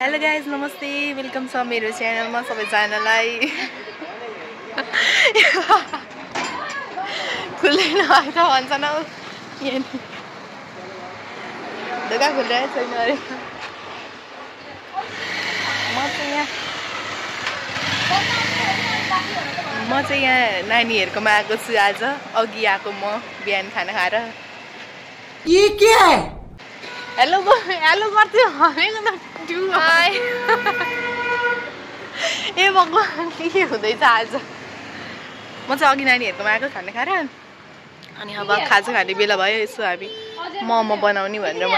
Hello guys नमस्ते welcome छ मेरो च्यानलमा सबैजनालाई खुल्दैन है त भन्छ न ढोका खुलिरहेको छैन अरे म चाहिँ यहाँ नानीहरुकोमा आएको छु आज अघि आएको म बिहान खाना खाएर ये क्या है हेलो हेलो गर्थ्यो भनेको त हाय ए भगवान के हुँदैछ आज म चाहिँ अघि नानीहरुकोमा आएको खाना खाएर अनि अब खाजा खाने बेला भयो यसो हामी मोमो बनाउने भनेर म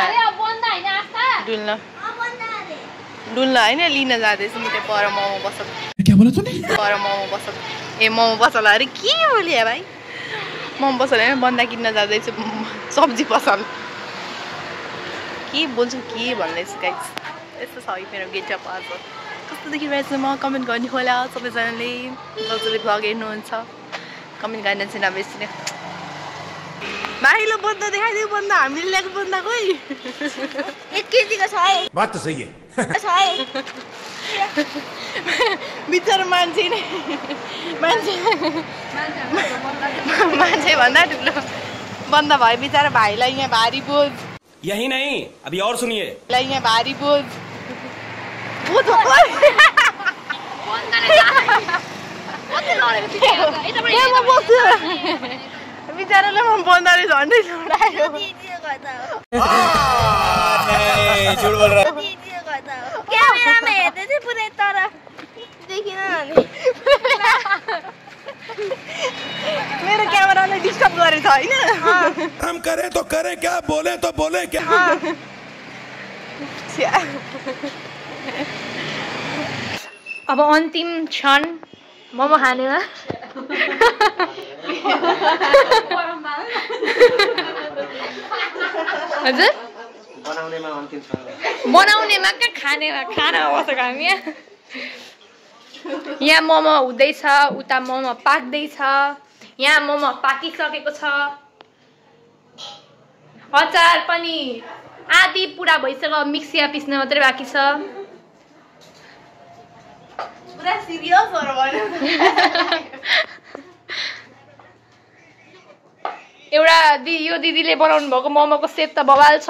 डुल्न हैन लिन जाँदैछु म त्यहाँ पर मोमो पसल क्या बोला तूने पर मोमो पसल ए मोमो पसल अरे के बोले भाइ मोमो पसल हैन बन्दा किन्न जाँदैछु सब्जी पसल के बोल्छु के भन्दैछु गाइस यस्तो छ है मेरो गेटअप आज कस्तो देखिरहेको छु म कमेन्ट गर्ने होला सबैजनाले जसले भ्लग हेर्नुहुन्छ कमेन्ट गर्न चाहिँ नबिर्सिनु माहिलो बन्दा देखाइदियो बन्दा हामीले ल्याएको बन्दा खोइ 1 केजीको छ है बात तो सही है छ है बिचारा मान्छे नै मान्छे भन्दा ठुलो बन्दा भयो बिचारा भाइलाई यहाँ भारी बोझ यही नहीं अभी और सुनिए यहाँ भारी बोझ बिचाराले म बन्दाले झन्डै लडायो झूठ बोल रहा क्यामेरामा हेर्दै थिएँ पुरै तर देखिन मेरो क्यामेराले डिस्टर्ब गरेछ हैन हम करे तो करे क्या बोले तो बोले क्या अब अन्तिम क्षण मोमो खानेमा हजुर बनाउनेमा क्या खानेमा खाना बसेको हामी यहाँ मोमो हुँदैछ उता मोमो पाक्दैछ यहाँ मोमो पाकिसकेको छ अचार पनि आधी पुरा भइसक्यो मिक्सिया पिस्न मात्रै बाँकी छ पुरा सिरियस भएर भन्यो एउटा यो दिदीले बनाउनु भएको मोमोको सेप त बवाल छ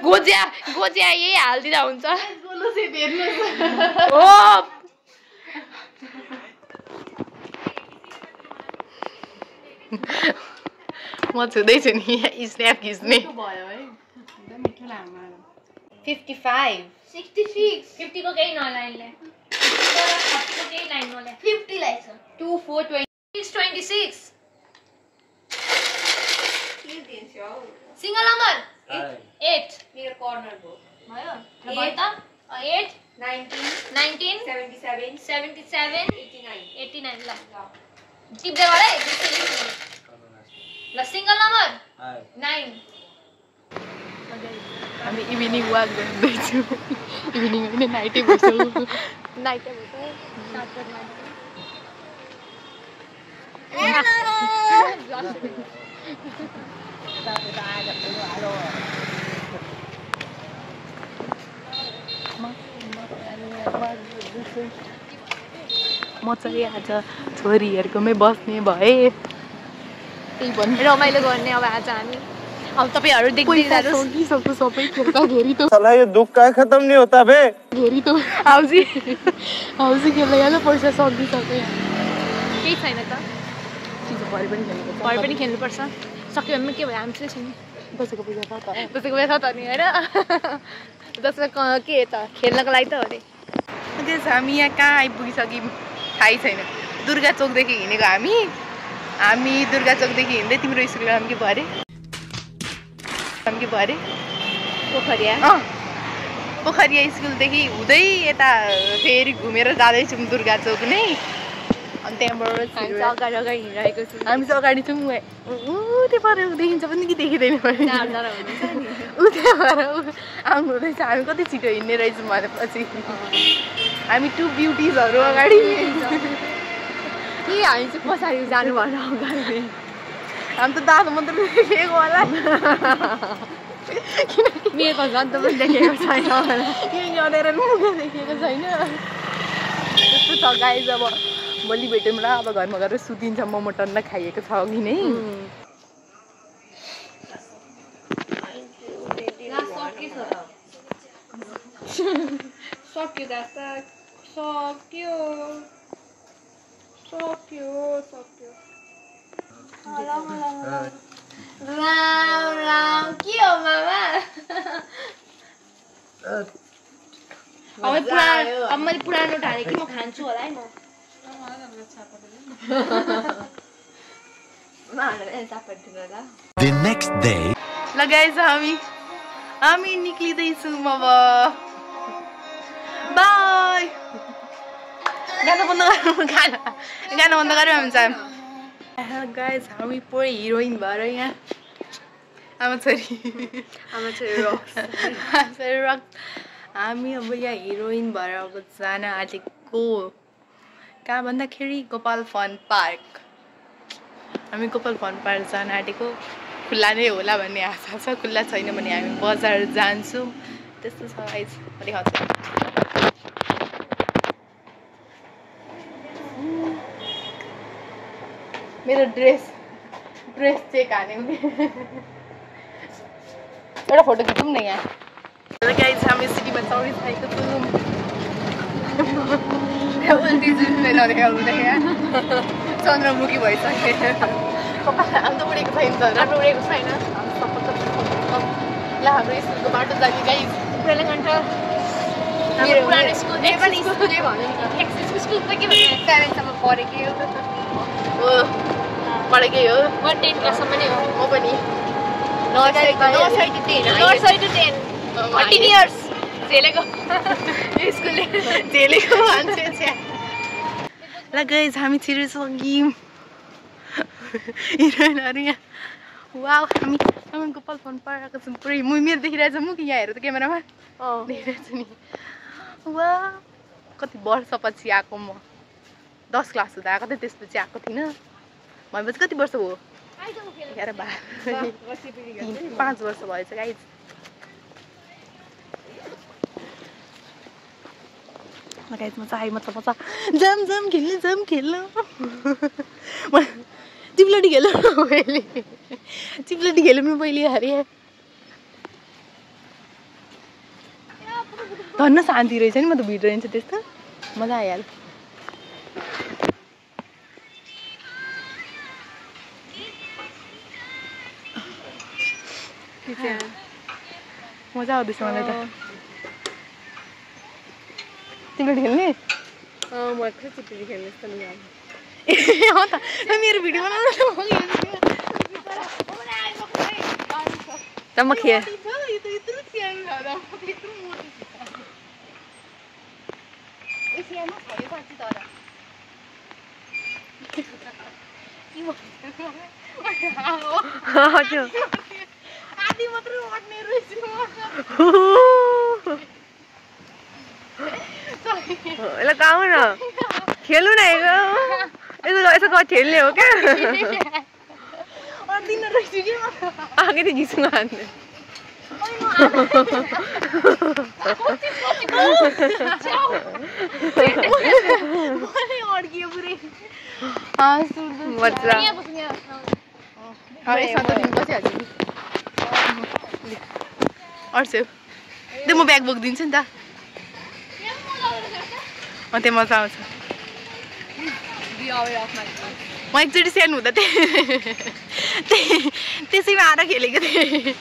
गोजिया गोजिया यही हालिदिँदा हुन्छ गोलो सेप हेर्नु हो म छुदैछु नि स्न्याप खिच्ने 55 66 50 को केही नलाइनले तर 40 को केही लाइन नले 50 लाइछ 2 4 26 26 सिंगल नम्बर 8 मेरो कर्नर भयो 8 19 77 89 ल टिप्दै गरे ल सिंगल नम्बर 9 हामी इभिनिङ वाक गर्दैछु इभिनिङ हैन नाइटै भइसक्यो नाइटै भयो 7 बजे म चाहिँ आज छोरीहरुकोमै बस्ने भए त्यही भन्नु रमाइलो गर्ने अब आज हामी अब तपाईहरु देखिदिनु सबको सबै खेल्दाखेरि त साला ये दुख का खत्म नहीं होता बे घेरी त हाउसी खेल्दै यहाँ पैसा सकिसक्यो केही छैन त भरे पनि खेल्नु भरे पनि खेल्नुपर्छ सक्यो भने के भयो हामी चाहिँ छैन बसेको पैसा छ त त्यसको पैसा त नि हैन त्यसको के त खेल्नको लागि त हो रे त्यस हामी यहाँ कहाँ आइपुगिसक्यौँ थाहै छैन दुर्गा चोकदेखि हिँडेको हामी दुर्गा चोकदेखि हिँड्दै तिम्रो स्कुल नाम के भयो अरे पोखरिया स्कुलदेखि हुँदै यता फेरि घुमेर जाँदैछौँ दुर्गा चोक नै अनि त्यहाँबाट अगाडि अगाडि हिँडिरहेको छु हामी चाहिँ अगाडि छौँ त्यो पर देखिन्छ पनि कि देखिँदैन पनि ऊ त्यहाँबाट आउनु हुँदैछ हामी कति छिटो हिँड्ने रहेछौँ भनेपछि हामी 2 ब्युटिजहरू अगाडि कि हामी चाहिँ पछाडि जानु भनेर अगाडि हामी त दाजु मात्रै देखेको होला मेरो जन्त पनि देखेको छैन किनकि अँध्यारो मुख देखेको छैन त्यस्तो छ गाइज अब भोलि भेटौँ ल अब घरमा गएर सुतिन्छ मोमो टन्न खाइएको छ अघि नै सक्यो दास्ता सक्यो राम के हो मामा अब मैले पुरानो ढालेँ कि म खान्छु होला है The next day. ल गाइज हामी निक्लिँदैछौँ अब बाई गाना बन्द गरौँ गाना बन्द गऱ्यो हामी चाहिँ गाइज हामी पुरै हिरोइन भएर यहाँ आमा छोरी रक्स हामी अब यहाँ हिरोइन भएर अब जान आँटेको कहाँ भन्दाखेरि गोपाल फन पार्क हामी गोपाल फन पार्क जान आँटेको खुल्ला नै होला भन्ने आशा छ खुल्ला छैन भने हामी बजार जान्छौँ त्यस्तो छ गाइज देखाउँछु मेरो ड्रेस चेक हाने एउटा फोटो खिचौँ न यहाँ गाइज हामी सिटीमा चौरिरहेको छौँ चन्द्रमुखी भइसक्यो हाम्रो उडेको छैन त राम्रो उडेको छैन ल हाम्रो स्कुलको बाटो जाने गाइज पुरानो स्कुल पनि स्कुलै भन्यो नि स्कुल त के भन्यो 7 सम्म पढेकै हो पढेकै हो म 10 क्लाससम्म नै हो म पनि नर्सरी टु 10 14 इयर्स झेलेको स्कुलले झेलेको मान्छे छ्या ल गाइज हामी छिरिसक्यौँ हिरोइनहरू यहाँ वा हामी गोपाल फोन पारेको छौँ पुरै मेरो देखिरहेछ म कि यहाँ हेर त क्यामेरामा देखिरहेछु नि वा कति वर्षपछि आएको म 10 क्लास हुँदा आएको थिएँ त्यसपछि आएको थिइनँ भनेपछि कति वर्ष हो 5 वर्ष भएछ गाइज गाइज म चाहिँ मतलब जाम खेल्नु चिप्लटी खेल्नु म पहिले अरे धन्न शान्ति रहेछ नि म त भिड रहन्छ त्यस्तो मजा आइहाल्यो मजा आउँदैछ मलाई त चिप्लटी खेल्ने म चिप्लटी खेल्ने जस्तो नि ए हो त मेरो भिडियो बनाउनु त म खेल आधी मात्रै अट्ने रहेछ ल गाउँ न खेल्नु न यसो खेल्ने हो क्या दिन रहेछ कि आगे त घिच्नु हान्ने अड्कियो पुरै मजा बसिहाल्छु नि अड्स्यो त्यो म ब्याग बोकिदिन्छु नि त त्यहाँ मजा आउँछ म एकचोटि सानो हुँदा त्यसैमा आएर खेलेको थिएँ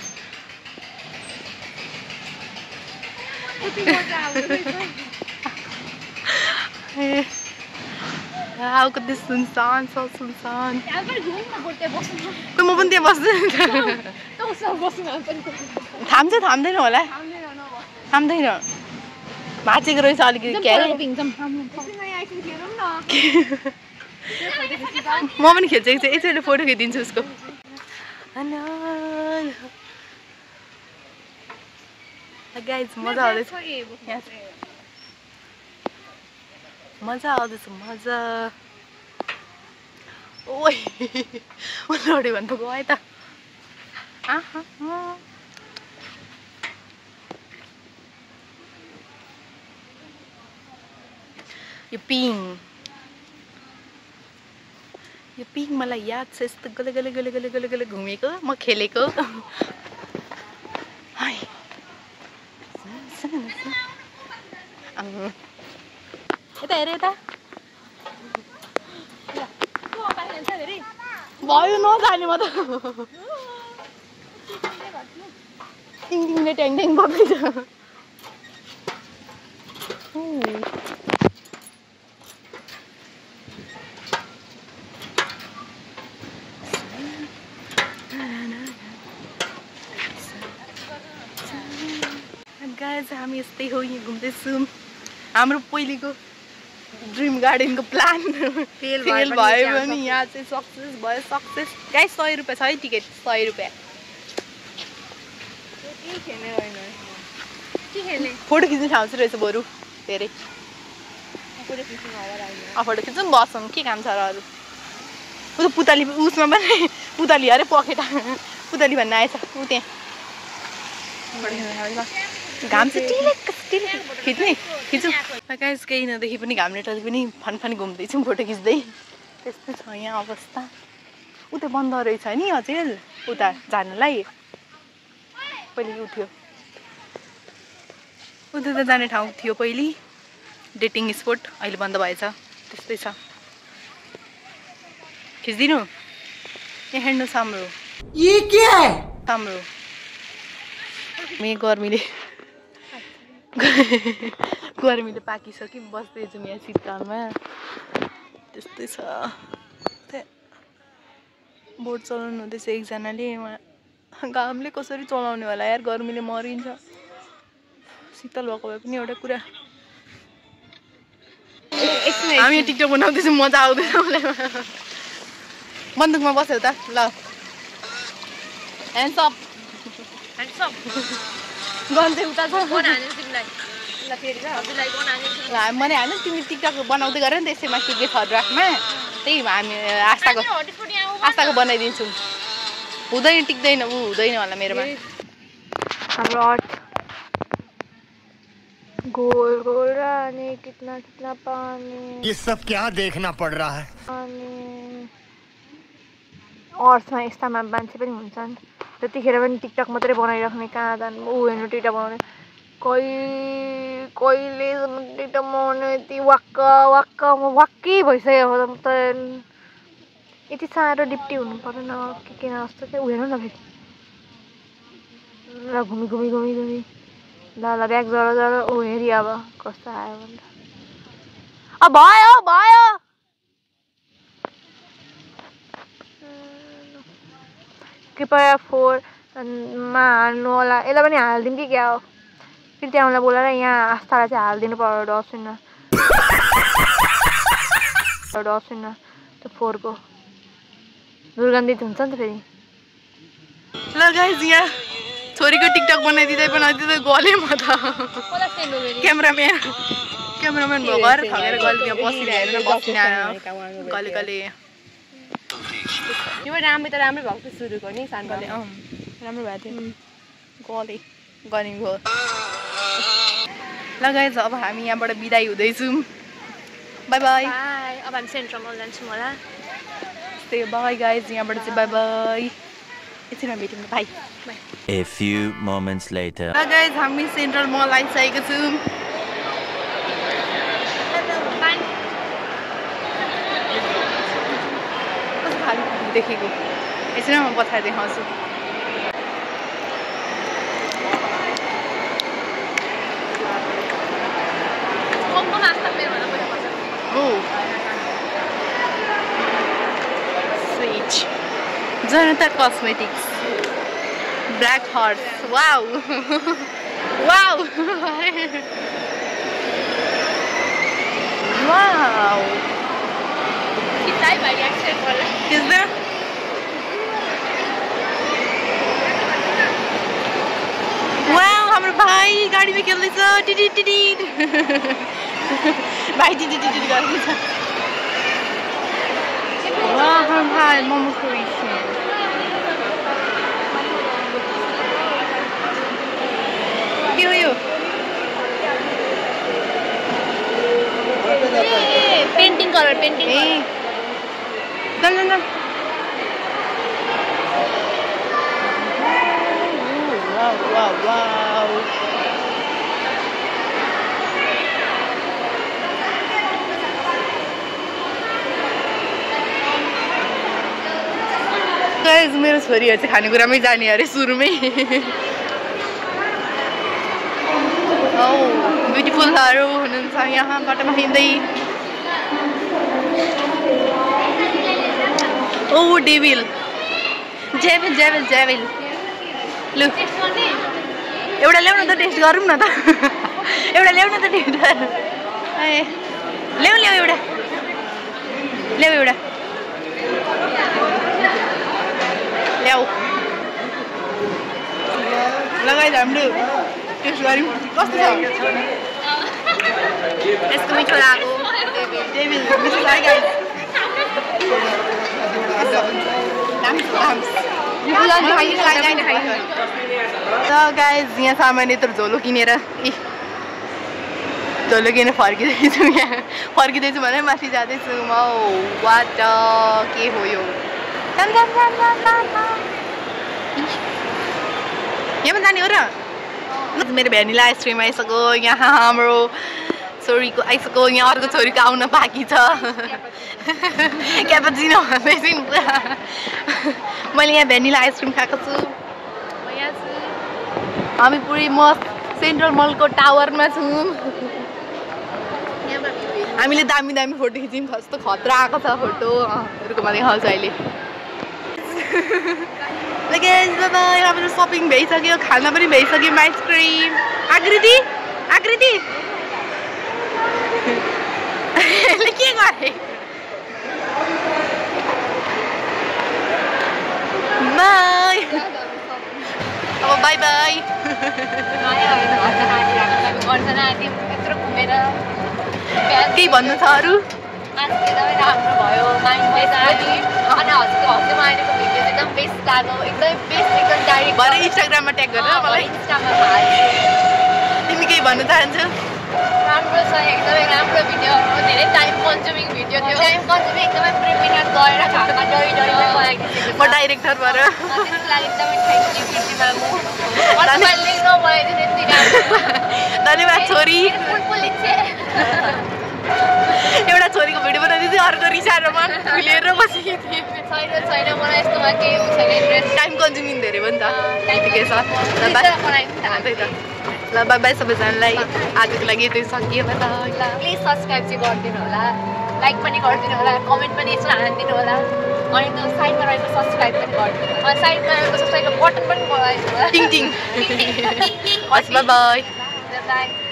कति सुनसान छ सुनसान म पनि त्यहाँ बस्छु थाम्छ थाम्दैन होला थाम्दैन भाँचेको रहेछ अलिकति म पनि खेल्छु एकचोटि फोटो खिचिदिन्छु उसको गाइज मजा आउँदैछ मजा आउँदैछ मजा ओइ लड्यो भने त गयो त यो पिङ मलाई याद छ यस्तो गले गले गले गले गले गले घुमेको म खेलेको हाय यता हेर यता भयो नजाने म त टिङटिङले ट्याङ बग्दैछ गाइस हामी यस्तै हो यहाँ घुम्दैछौँ हाम्रो पहिलेको ड्रिम गार्डनको प्लान फेल भयो भने यहाँ चाहिँ सक्सेस भयो सक्सेस गाइस 100 रुपियाँ छ है टिकट 100 रुपियाँ फोटो खिच्ने ठाउँ चाहिँ रहेछ बरु धेरै फोटो खिच्नु बसौँ के काम छ र अरू ऊ त पुतली उसमा पनि पुतली अरे पखेटा पुतली भन्ने आएछ ऊ त्यहाँ घाम चाहिँ खिच्नु गाइस केही नदेखि पनि घामले टले पनि फन घुम्दैछौँ फोटो खिच्दै त्यस्तो छ यहाँ अवस्था उता बन्द रहेछ नि अचेल उता जानुलाई पहिले उठ्यो उता त जाने ठाउँ थियो पहिले डेटिङ स्पोट अहिले बन्द भएछ त्यस्तै छ खिच्दिनु यहाँ हेर्नु हाम्रो गर्मीले पाकिसक्यो बस्दैछौँ यहाँ शीतकालमा त्यस्तै छ बोट चलाउनु हुँदैछ एकजनाले घामले कसरी चलाउने होला यार गर्मीले मरिन्छ शीतल भएको भए पनि एउटा कुरा हामी टिकटक बनाउँदैछौँ मजा आउँदैछ मलाई बन्दुकमा बस्यो त ल ह्यान्ड्स अप गन चाहिँ उता छ मैले हाल्नु तिमी टिकटक बनाउँदै गर नि त्यसैमा के थर्ड ड्राफ्टमा त्यही हामी आस्थाको बनाइदिन्छौँ हुँदैन टिक्दैन ऊ हुँदैन होला मेरोमा हाम्रो अर्थ गोल गोल रहने कितना कितना पानी ये सब क्या देखना पड़ रहा है अर्थमा यस्तामा मान्छे पनि हुन्छन् त्यतिखेर पनि टिकटक मात्रै बनाइराख्ने कहाँ जानु ऊ हेर्नु टिकटक बनाउने कहिले टिकटक बनाउने यति वाक्कै भइसक्यो त यति साह्रो डिप्टी हुनु पर्दैन के जस्तो चाहिँ ऊ हेर्नु न फेरि ल घुमी ल ब्याग जरा ऊ हेरि अब कस्तो आयो भने भयो कृपया 4 मा हाल्नु होला यसलाई पनि हालिदिउँ कि क्या हो फेरि त्यहाँलाई बोलाएर यहाँ आस्थालाई चाहिँ हालिदिनु पर्यो डस्टबिनमा त्यो 4 को दुर्गन्धित हुन्छ नि त फेरि ल गाइस यहाँ छोरीको टिकटक बनाइदिँदै गले म त क्यामेराम्यान भयो घर थगेर गले त्यहाँ बसिरहेर गले यो राम्रै त राम्रै भएको थियो सुरुको नि सानोले राम्रो भएको थियो गले भयो ल गाइस अब हामी यहाँबाट बिदाई हुँदैछौँ बाई बाई अब हामी सेन्ट्रल मल जान्छौँ होला त्यही बाई गाइस यहाँबाट चाहिँ बाई बाई एकछिनमा भेटौँ by A few moments later. ल गाइस हामी सेन्ट्रल मल आइसकेको छौँ कस्तो खालको देखेको यसरी म पछाडि देखाउँछु Sweet Janata Cosmetics Black Horse wow wow wow is there wow हाम्रो भाइ गाडीमा खेल्दैछ टिटी टिटी भाइ टिटी टिटी गर्दैछ वाह हाम्रो भाइ मोमो क्रिएसन के हो यो पेन्टिङ कलर पेन्टिङ ए जान जान जान वाउ गाइस मेरो छोरीहरु चाहिँ खानेकुरामै जाने अरे सुरुमै औ ब्युटिफुलहरु हुनुहुन्छ यहाँ बाटोमा हिँड्दै ओ डेभिल जेभिल जेभिल जेभिल लु एउटा ल्याउन त टेस्ट गरौँ न त एउटा ल्याउन त टेस्ट गरौँ ए ल्याउ ल्याउ एउटा ल्याउ एउटा ल्याउ लगाइद हामीले टेस्ट गरौँ कस्तो छ यसको मिठो लाग्यो डेभिल मिठो लाग्यो गाइस त गाइस यहाँ सामान यत्रो झोलो किनेर झोलो किनेर फर्किँदैछु यहाँ फर्किँदैछु भने माथि जाँदैछु म वाट के हो यो यहाँ जाने हो र मेरो भ्यानिला आइसक्रिम आइसक्यो यहाँ हाम्रो छोरीको आइसक्यो यहाँ अर्को छोरीको आउन बाँकी छ क्यापुचिनो भन्दैछु नि पुरा मैले यहाँ भ्यानिला आइसक्रिम खाएको छु हामी पुरै म सेन्ट्रल मलको टावरमा छौँ हामीले दामी दामी फोटो खिच्यौँ कस्तो खतरा आएको छ फोटोहरूकोमा देखाउँछु अहिले हाम्रो सपिङ भइसक्यो खाना पनि भइसक्यो आइसक्रिम आकृति आकृति के गरे बाई अब बाई बाई केही भन्नु छ अरू राम्रो भयो माइन्ड बेस्ट अनि हजुरको हप्तामा आएको भिडियो एकदम बेस्ट लाग्यो एकदम बेस्ट एकदम डाइरेक्ट भरे इन्स्टाग्राममा ट्याग गरेर मलाई इन्स्टामा हाल्छु तिमी केही भन्न चाहन्छौ राम्रो छ एकदमै राम्रो भिडियो हो धेरै टाइम कन्ज्युमिङ भिडियो थियो टाइम कन्ज्युमिङ एकदमै प्रिपेयर गरेर खाना डरी डरी बनाइदिएको म डाइरेक्टर भएर त्यसको लागि एकदमै थ्याङ्क यू कृति मामु मैले नबनाइदिनु यति राम्रो धन्यवाद छोरी एउटा छोरीको भिडियो बनाइदिँदै अर्को रिसाएर मन फुलेर बसेको थिएँ छैन मलाई यस्तोमा केही छैन इन्ट्रेस्ट टाइम कन्ज्युमिङ धेरै हो नि त ठिकै छ ल बाई बाई सबैजनालाई आजको लागि यति सकियो ल प्लिज सब्सक्राइब चाहिँ गरिदिनु होला लाइक पनि गरिदिनु होला कमेन्ट पनि यसो हानिदिनु होला अनि त्यो साइडमा रहेको सब्सक्राइब पनि गरिदिनु अनि साइडमा रहेको सब्सक्राइबको बटन पनि दबाइदिनु होला टिङ टिङ बाई बाई बाई